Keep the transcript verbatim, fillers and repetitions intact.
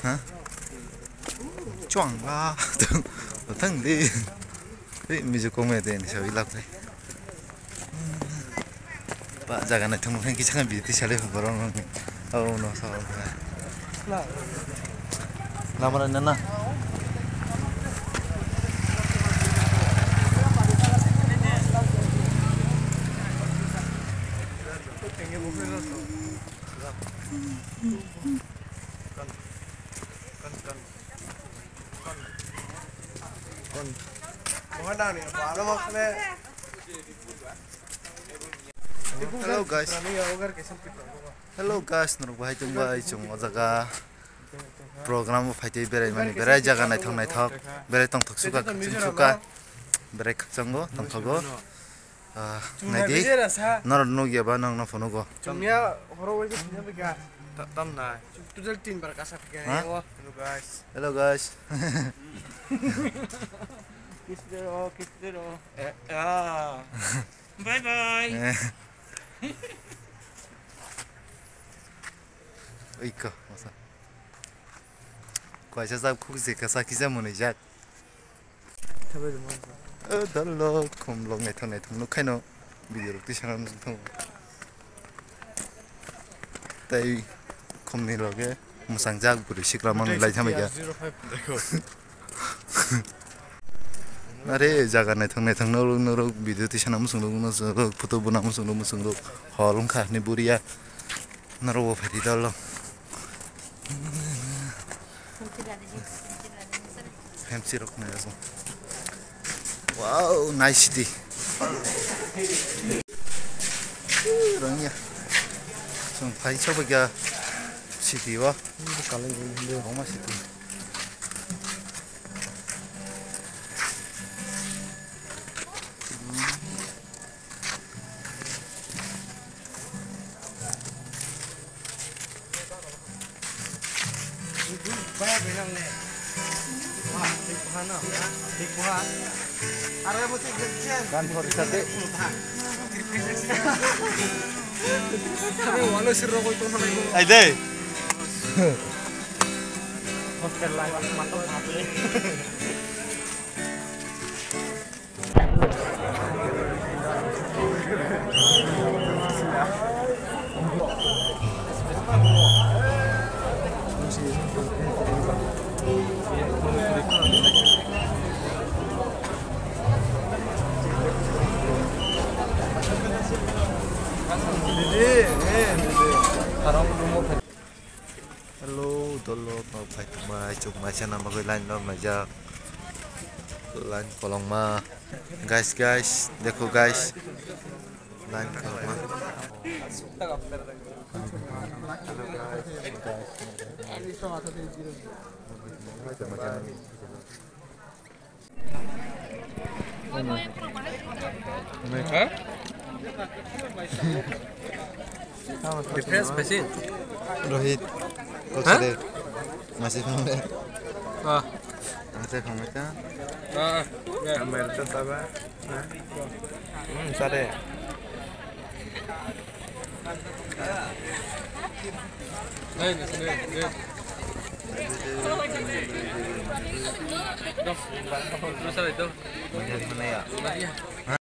Ha? Chuang la. Thang di. Ri mi ju kong me de ni sawi lap de. Ba jaga naithok nukhe kisa khe beauty salai borok no. Oh no sa. Lamara nana. Hello guys. Hello guys, norok bahai tong bai chwng o jaga program o phaitwi berai mani, berai jaga naithok naithok, berai tongthok suka khakchang suka, berai khakchango tongthogo. Ah, naidi. Norok nukya ba nang no phunugo. Chwngya horo waisa sina bika. Tam nai. Total tin bar kasa bika. Ha? Hello guys. Hello guys. Kiss dero, kiss dero. Eh, ah. Bye bye. Eh. Iko, masa. Kwaisa jab khuk je kasa kisa mwnwi jak. O dol lo khum lok naithok naithok nuk khaino video rok twi sana nuk thung. Tai khum ni loge mwsang jak bwrwi sikla man lai thang ya. Are jaga naithok naithok norok norok video twi sana muchung rok muchung rok photo buna muchung rok muchung rok hol wngkha ni buriya. Norok bo phaidi dol lo. Hemsi rok nai asong. Wow, nice city. Rangya. Song phai chobagya city wa. Roma city. Kan por sate. Ai dei. Hostel life mato. Hello, dolo, no, phai tongmai, chuk mai sana bagwi line rok naijak. Line kolokma. Guys, guys, dekho, guys. Line kolokma. Rohit, kok sade, masih phone deh. Ah. Masih phone deh. Ah, ya. Kamera tu apa? Hmm, sade.